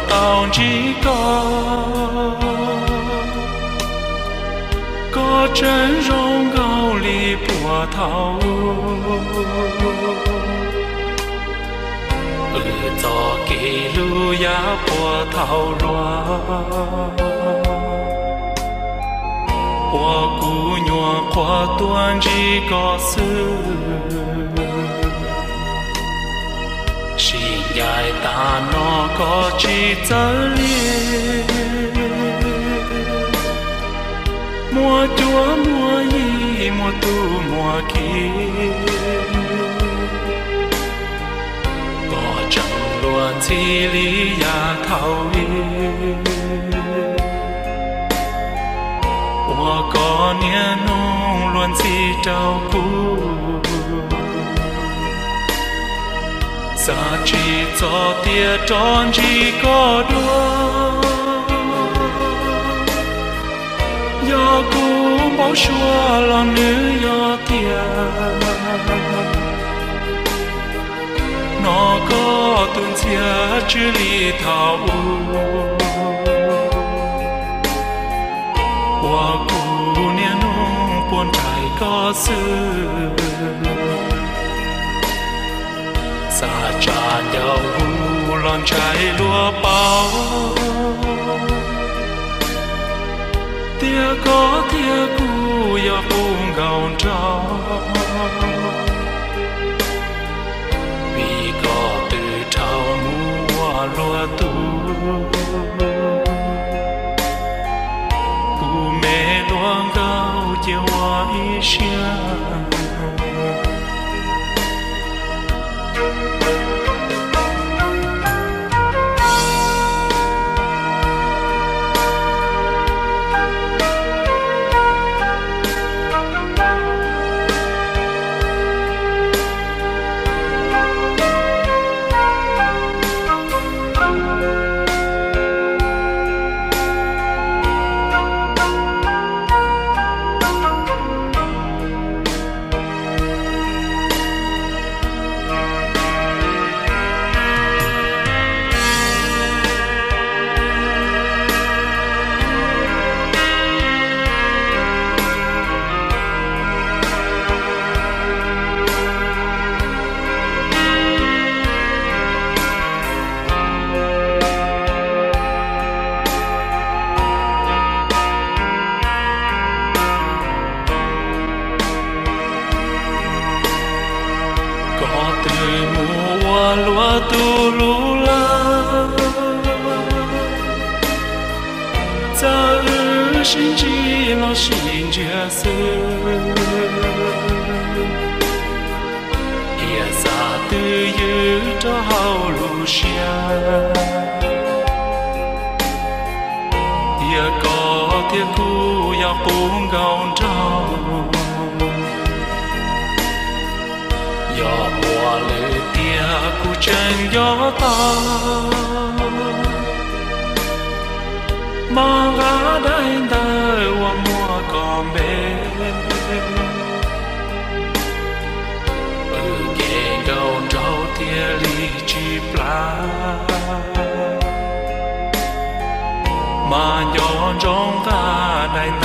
tau ntsib koj, koj tseem zoo nkaus li puag thaum wb txoj kev hlub yav puag thaum hluas, uas kuv nyuam qhuav tuaj ntsib koj xwb. Sim ncaim tas no koj tsis txawj li, muaj cuab muaj yig muaj tub muaj ki, koj tseem luag ntxhi li yav thaum ub, uas koj niaj hnub luag ntxhi rau kuv. Xav tsis txog tias rov ntsib koj dua, yog kuv npau suav los nws yog tiag, hnov koj tus ntxhias tsw li thaum ub, uas kuv niaj hnub puag nraim koj xwb. Xav tsa ncaus hu los ntshai luag paub tias koj thiab kuv yog qub nkaus nraug, vim koj twb dhau mus ua luag tub, kuv me hluas nkauj cia ua ib siab. Koj twb mus ua luag tub lub lawm, txawm wb sib ntsib los sib ntsiag xwb, thiaj xav twj ywm rau hauv lub siab, tias koj thiab kuv yog qub nkaus nraug. Yog muaj lwm tiam kuv tseem nco tau maj nqa daim ntawv uas muaj koj npe, wb kev nkauj nraug thiaj li tsis plam. Mas nco ntsoov nqa daim